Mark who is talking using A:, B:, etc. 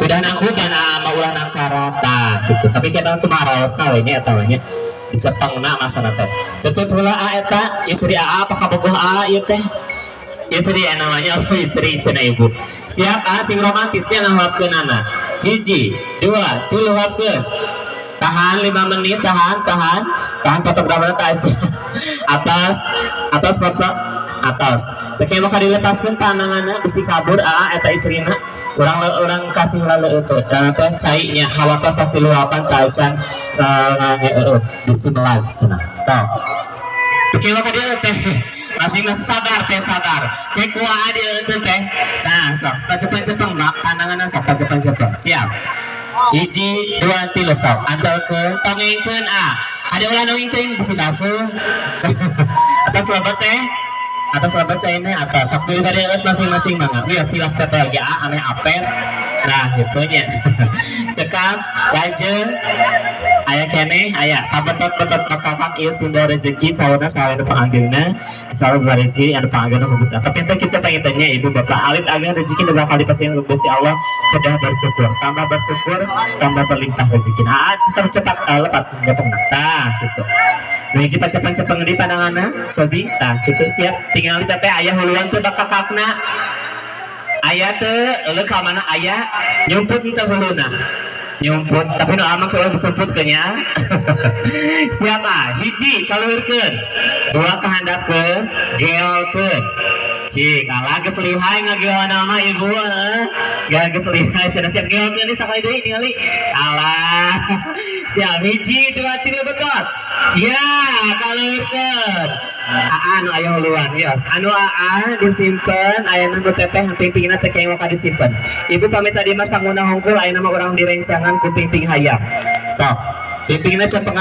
A: Sudah nangkuban aa mah, ulah nangkarata gitu. Tapi kita kumaha we nya, eta we nya dicepengna masalah teh. Tetep heula a eta istri aa apa kabogoh aa ieu teh? Istri ya namanya, oh istri cenah ibu. Siap ah, sing romantisnya ngahuapkeunana. Hiji, dua, tilu, huapkeun. Tahan 5 menit, tahan, tahan, tahan. Fotografer tak aja. Atas, atas foto, atas. Teh mau dilepaskeun pananganna, bisi kabur ah eta istrina. Urang urang kasih lalu itu karena teh cai nya hawa tos tos diluapan teh acan ngeueup, bisi melag cenah. So. Oke, maka dia teh masih masih sabar teh, sabar. Teh kuah dia itu teh. Nah, sok cepeng-cepeng mak pandangan, sok cepeng-cepeng. Siap. Hiji, dua, tilu, sok. Antelkeun, tongengkeun ah. Ada ulah dongeng teuing, bisi basuh. Atas lebet teh. Atas lebet caina atas. Sok dulu pada masing-masing, mangga. Wios tilas teh lagi ah aneh apet. Nah, gitu nya. Cekap, lanjut. Aya keneh, aya kabetot-betot bakakak ieu simbol rezeki sauna salah nu pangageungna, insyaallah rezeki anu pangageungna ku Gusti. Tapi teh kita pengen tanya ibu bapak, alit ageng rezeki nu bakal dipasihan ku Gusti Allah, kedah bersyukur, tambah bersyukur tambah berlimpah rezeki. Ah, tetap cepat lepat gapeng tah gitu. Nah, hiji pacepan-cepeng di pandanganna cobi tah gitu. Siap, tinggal di teh aya huluan teh bakakakna, aya teu? Euleuh ka mana? Aya nyumput teu huluna? Nyumput, tapi nu amak kalau disumput kayaknya. Siapa? Hiji kaluhurkeun, dua kahandapkeun, geolkeun. Cik, alah geus lihai ngageolna mah ibu heeh. Geus lihai cenah. Siap, geolkeun di sakali deui ningali. Alah. Siap, hiji, dua, tilu, betot. Ya, kaluhurkeun. Aa anu aya huluan, wios. Anu aa disimpen, aya nu teteh pingpingna teh kenging waka disimpen. Ibu pamit tadi mah sanguna hungkul, aya nama urang direncangan ku pingping hayam. Sok, pingpingna cepengan.